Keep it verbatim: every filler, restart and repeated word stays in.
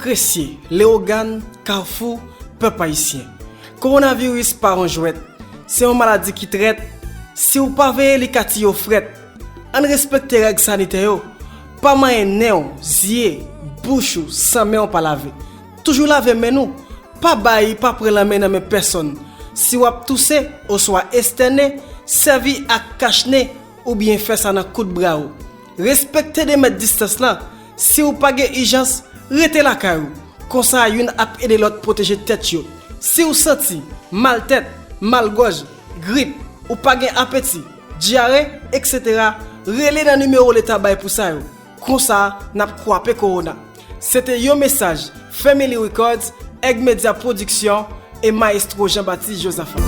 Gresye, Lewogàn, Kafou, pèp ayisyen. Kowonaviris pa yon jwèt. Se yon maladi ki trèt. Si w pa veye, li ka tiye w frèt. Ann respekte règ sanitè yo. Pa manyen nen w, zye, bouch ou, san men w pa lave. Toujou lave men nou. Pa bay, pa pran lanmen nan men pèsonn. Si w ap touse oswa estène, sèvi ak kach nen oubyen fè sa nan kout bra w. Respekte de mèt distans lan. Si w pa gen ijans, rete lakay ou. Konsa, youn ap ede lòt pwoteje tèt yo. Si w santi mal tèt, mal gòj, grip, ou pa gen apeti, dyare, etsetera, rele nan nimewo Leta bay pou sa yo. Konsa, n ap kwape kowona. Se te yon mesaj Family Records, Egg Media Production e Maestro Jean Baptiste Josaphat.